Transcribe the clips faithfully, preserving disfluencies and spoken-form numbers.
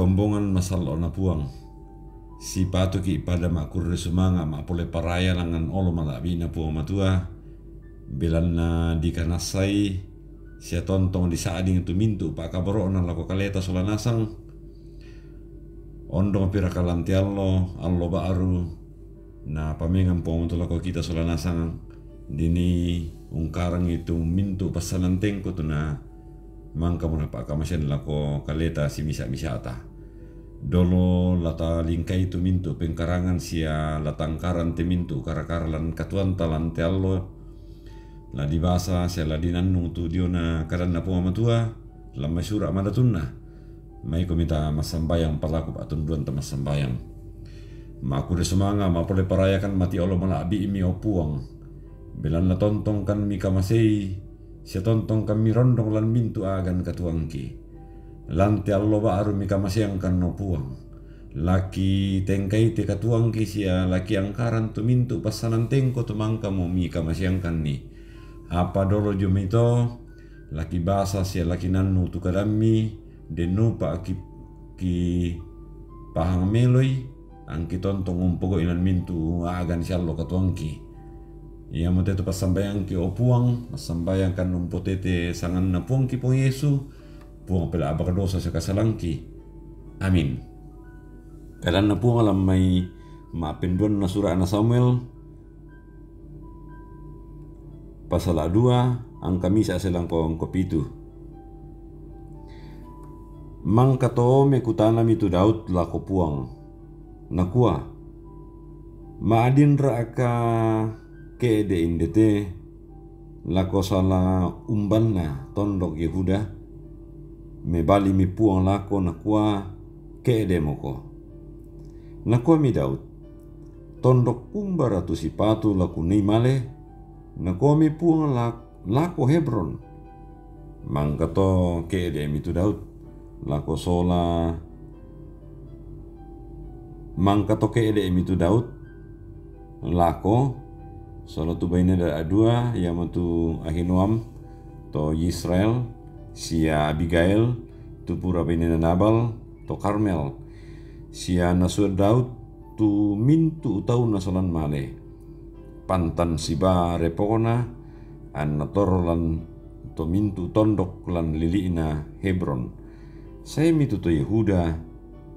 Kombongan masallo'na Puang. Sipatuki' pada ma'kurre sumanga' ma'pole paraya langngan olo mala'bi'na Puang Matua, belanna dikanassai sia tontong disa'ding tu mintu' pa'kaboro'na lako kaleta sola nasang. Ondong piraka lan te allo, allo ba'ru, napamengang Puang Matua lako kita sola nasang, dinii ungkarangi tu mintu' passanantengku tu na mangkamo napa'kamasean lako kaleta simisa'-misa'ta. Dolo la talingkai tu mintu' pengkarangan sia la tangkaran te mintu' kara-kara lan katuoanta lan te allo, la dibasa sia la dinannung tu diona kadanna Puang Matua, lan mai sura' madatunna. Maikomi ta massambayang, palaku pa'tunduanta massambayang. Ma'kurre sumanga' ma'pole parayakan mati olo mala'bi'mi, o Puang. Belanna tontongkan mikamasei, sia tontongkan mirondong lan mintu' a'gan katuoangki. Lan te allo ba'ru mikamaseangkan, o Puang. Laki tengkai te katuoangki sia laki angkaran tu mintu' passanantengku tu mangkamo mikamaseangkanni. Apa dolo jumai to, laki basa sia laki nannu tu kadammi, dennupa ki, ki pahang meloi, angki tontong umpogau'i lan mintu' a'gan siallo katuoangki. Iamote tu passambayangki, o Puang, massambayangkan umpotete sanganna Puangki Puang Yesu, Puang pela' abak dosa sia kasalangki. Amin. Kadanna Puang lan mai ma'penduanna sura'na Samuel, pasala' dua, angka misa' sia langko angko pitu. Mangka to mekutanami tu Daud lako Puang, nakua, ma'dinra'ka ke'de' indete lako sala umbanna tondok Yehuda? Mebalimi Puang lako, nakua, ke'de'moko. Nakuami Daud, tondok umbara tu sipatu la kunii male? Nakuami Puang la, lako Hebron. Mangka to ke'de'mi tu Daud lako sola, mangka to ke'de'mi tu Daud lako sola tu bainena dua, iamotu Ahinoam to Yisrael, sia Abigail, tu pura bainena Nabal to Karmel, sia nasua Daud tu mintu' tauna solan male. Pantan sibaa repokna, anna torro lan to mintu' tondok lan lili'na Hebron. Saemi tu to Yehuda,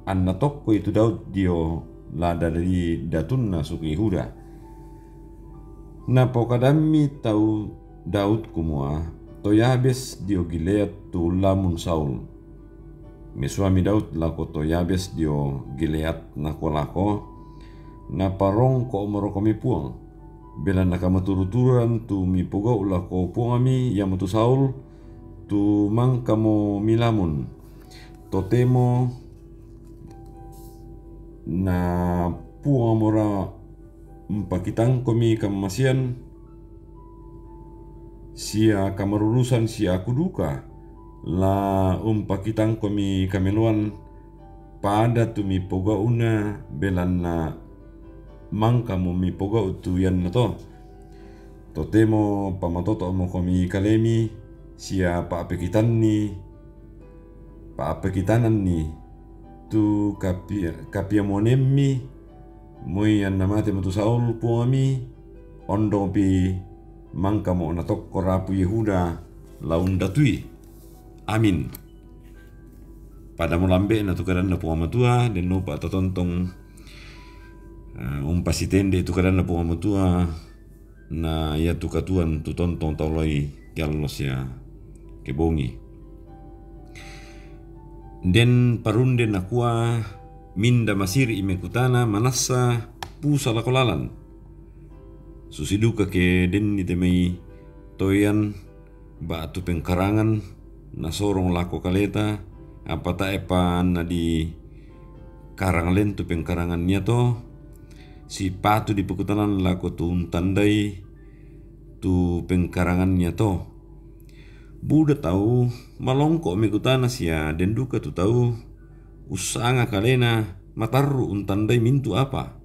anna tokkoi tu Daud dio la dadi datunna suku Yehuda. Napokadammi tau Daud kumua, to Yabes dio Gilead tu ullamun Saul. Mesuami Daud lako to Yabes dio Gilead, nakua lako, naparongko'morokomi Puang, belanna kamaturu-turuan tu mipogau' lako puangmi, iamotu Saul, tu mangkamo milamun. Totemo na Puangmora umpakitangkomi kamamasean sia kamarurusan sia aku duka, la umpakitangkomi kameloan pada tu mipogau'na, belanna mangkamo mipogau' tu iannato. Totemo pamatoto'mokomi kalemi sia pa'pekitanni, pa'pekitananni tu kapi-, kapiamuanemmi, moi anna matemo tu Saul, Puangmi, ondongpi mangkamo natokko rapu Yehuda la undatui. Amin. Padamo lambe'na tu kadanna Puang Matua, dennupa tatontong, eh, umpasitende' tu kadanna Puang Matua, na iatu katuoan tu tontong tauloi kiallo sia kebongi. Den parunde nakua, minda masiri'i mekutana manassa pusa lako lalan. Susi duka ke denni te mai toean ba'tu pengkarangan nasorong lako kaleta, apa tae'pa anna dikarang lentu pengkarangan iato, sipatu dipekutanan lako tu untandai tu pengkarangan iato. Buda tau malongko' mekutana sia den duka tu tau ussanga kalena matarru' untandai mintu' apa.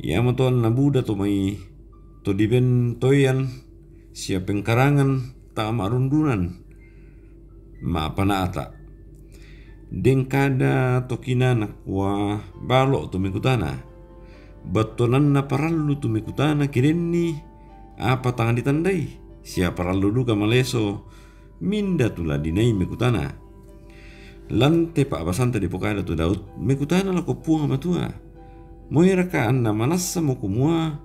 Iamoto anna buda to mai to diben toean sia pengkarangan ta' ma'rundunan ma'pana'ta'. Deng kada to kina nakua balo tu mekutana. Battuananna parallu tu mekutana kirenni apa tang ditandai, sia parallu duka maleso minda tu la dinai mekutana. Lante pa'basanta dipokada tu Daud, mekutana lako Puang Matua, moiraka anna manassamo kumua,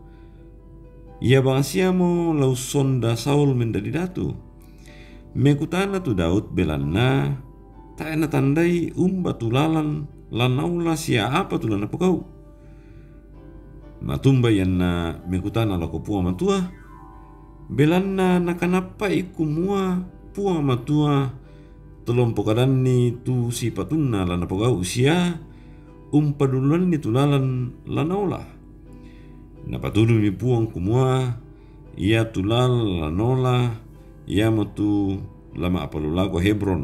ia bangsiamo la ussonda Saul mendadi datu? Mekutana tu Daud belanna tae natandai umba tu lalan la naola sia apa tu la napogau. Matumbai anna mekutana lako Puang Matua, belanna nakanappai kumua Puang Matua tolompokadanni tu sipatunna la napogau sia umpadulluanni tu lalan la naola. Napatudumi Puang kumua, ia tu lalan la naola, iamo tu la ma'palu lako Hebron.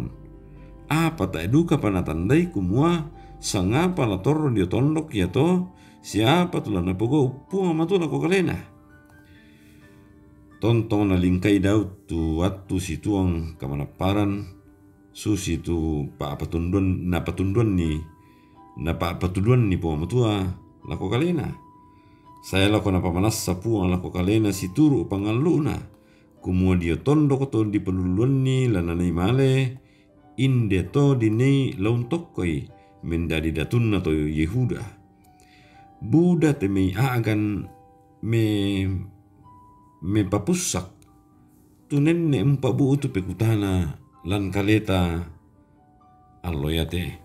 Apa tae dukapa natandai kumua sangapa la torro dio tondok iato, sia apa tu la napogau Puang Matua lako kalena? Tontong nalingkai Daud tu attu situang kamanapparan, susi tu pa'patunduan, napatunduanni, napa'patuduanni Puang Matua lako kalena. Sae lako napamanassa Puang lako kalena situru pangallu'na, kumua dio tondok to dipadulluanni la nanai male, inde to dinai la untokkoi mendadi datunna to Yehuda. Buda te mei a'gan me, mepapussak tu nenne umpabu'tu pekutana lan kaleta allo iate.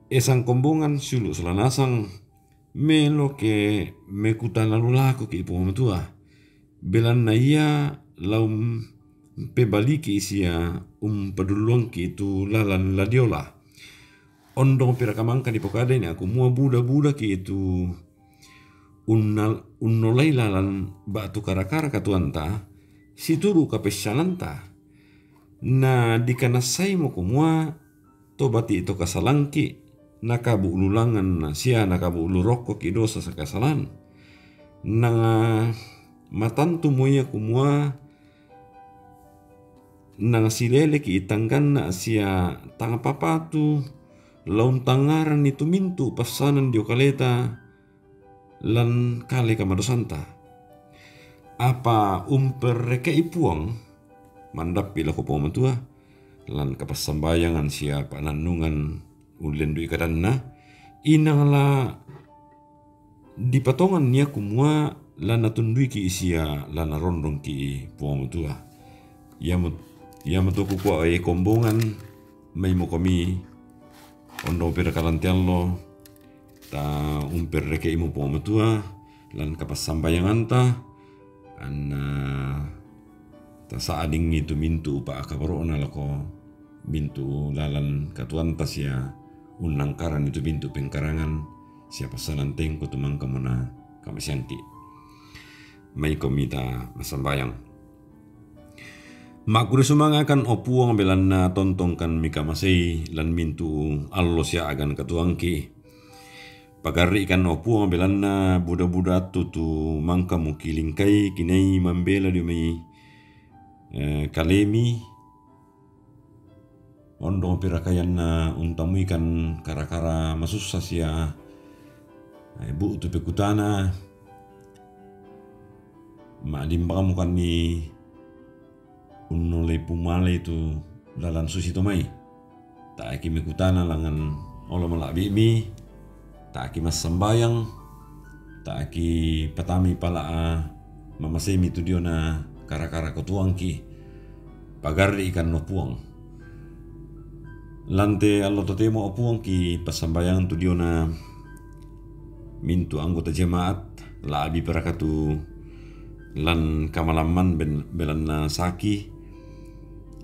E sangkombongan siulu sola nasang, melo ke mekutana lu lako ki Puang Matua, belanna ia la umpebaliki sia umpadulluangki tu lalan la diola. Ondong piraka mangka dipokadai na kumua buda-buda ki tu unnal-, unnolai lalan ba'tu kara-kara katuanta, situru kapessananta. Na dikanassaimo kumua to bati to kasalangki, nakabu ululangan sia nakabu ulurokkoki dosa sakasalan. Nanga matantu mo ia kumua nang sileleki tangganna sia tang papatu, la untangngaranni tu mintu passanan dio kaleta lan kale kamadosanta. Apa umperrekei Puang mandappi lako Puang Matua lan kapassambayangan sia panannungan ullendui kadanna, inang la dipatongan ia kumua la natunduiki sia la narondongki Puang Matua. Iamo, iamo to kukua e kombongan, maimo komi ondong piraka lantiallo, ta umperrekeimu Puang Matua lan kapassambayanganta, anna tasa'dingi tu mintu pa'kabaro'na lako mintu lalan katuanta sia unnangkaranni tu mintu pengkarangan sia passanan tengko tu mangkamona kamaseangki. Maiko mita massambayang. Makkuri sumangakan o Puang belanna tontongkan mikamasei lan mintu allo sia agan katuangki. Pagarri'kan o Puang belanna buda-buda attu tu mangka mukilingkai kinai mambela dio mai, eh, kalemi. Ondong pirakayanna untamuikan kara-kara masussa sia, eh, bu'tu pekutana. Ma'dimbangmukanni unnolai pumalei tu lalan susi to mai. Ta'ki mekutana langan olo mala'bi'mi, ta'ki massambayang, ta'ki patami pala'a mamaseimi tu diona kara-kara kotuangki, pagarri'ikan no Puang. Lante allo totemo o Puangki passambayang tu diona mintu anggota jemaat, la'bi parakatu lan kamalamman ben-, belanna saki,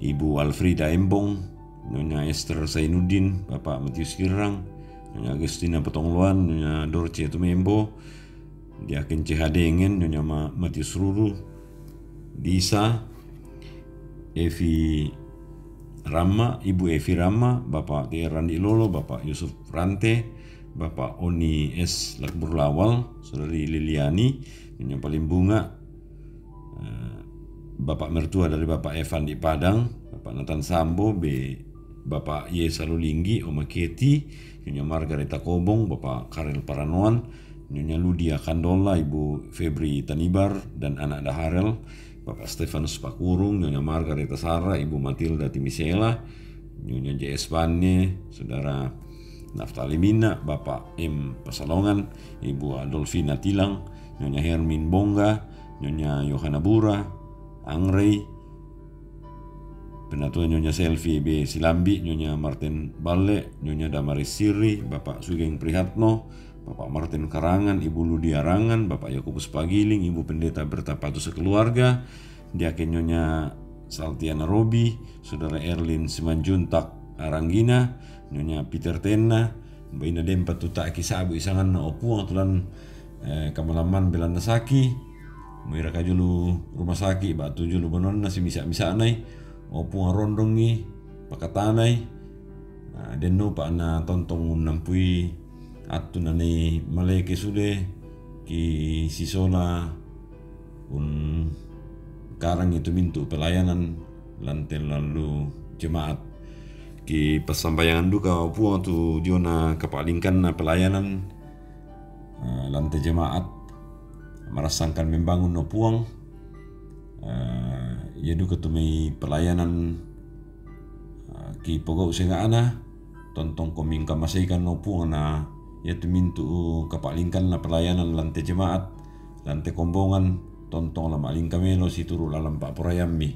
Ibu Alfrida Embong, Nyonya Esther Zainuddin, Bapak Matius Girrang, Nyonya Agustina Potongloan, Nyonya Dorce Tumembo, Diaken C H Dengen, Nyonya Ma-, Matius Ruru, Disa, Evi Rama, Ibu Evi Rama, Bapak T R Randi Lolo, Bapak Yusuf Rante, Bapak Oni S Lakbur Lawal, Saudari Liliani, Nyonya Palimbunga, eh, Bapak mertua dari Bapak Evan di Padang, Bapak Nathan Sambo, B, Bapak Yesa Lulinggi, Oma Keti, Nyonya Margareta Kobong, Bapak Karel Paranoan, Nyonya Ludia Kandola, Ibu Febri Tanibar, dan anak Daharel, Bapak Stefanus Pakurung, Nyonya Margareta Sara, Ibu Matilda Timisela, Nyonya J S Banne, Saudara Naftali Mina, Bapak M Pasalongan, Ibu Adolfina Tilang, Nyonya Hermin Bongga, Nyonya Yohana Bura, Angrei, Penatua Nyonya Selvi B Silambi, Nyonya Martin Balle, Nyonya Damaris Siri, Bapak Sugeng Prihatno, Bapak Martin Karangan, Ibu Ludia Rangan, Bapak Yakobus Pagiling, Ibu Pendeta Berta Patu sekeluarga, Diaken Nyonya Saltiana Robi, Saudara Erlin Simanjuntak Aranggina, Nyonya Peter Tenna, Baina Dempa Tutaki Sabu isanganna, O Puang, tulan eh, kamalaman belanna saki, muira kajulu rumah sakit, batu julu banonna si misa-misanai, O Puang, rondongi, pakatanai, nah, denno pa na tontong unnampui attu nanai maleke sude ki sisola un karang itu mintu pelayanan lante lalu jemaat ki passambayangan duka, O Puang, tu diona kapalingkanna pelayanan eh, lante jemaat, merassangkan membangun, O Puang, eh, ia duka tu mai pelayanan eh, ki pogau senga'na, tontong ko mingkamaseikan, O Puang, na ia tu mintu kapalingkanna pelayanan lante jemaat, lante kombongan, tontong la malingka melo situru lalan pa'poraiammi.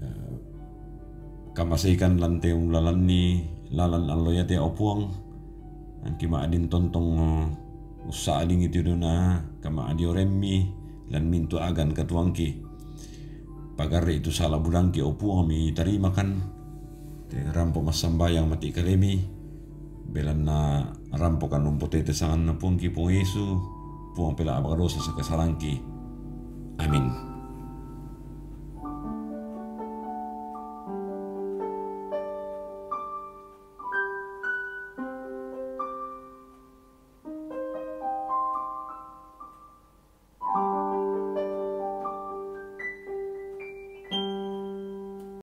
Eh, kamaseikan lante ulalanni lalan allo iate, O Puang, angki ma'din tontong eh, ussaling itu dona kama'dioremmi lan mintu agan katuangki. Pagarre itu sala budangki, O Puang, mi tarimakan. Te rampo massambayang mati kalemi, belanna rampokan umpotete sanganna Puangki Puang Yesu, Puang pela abaka dosa sakasalangki. Amin.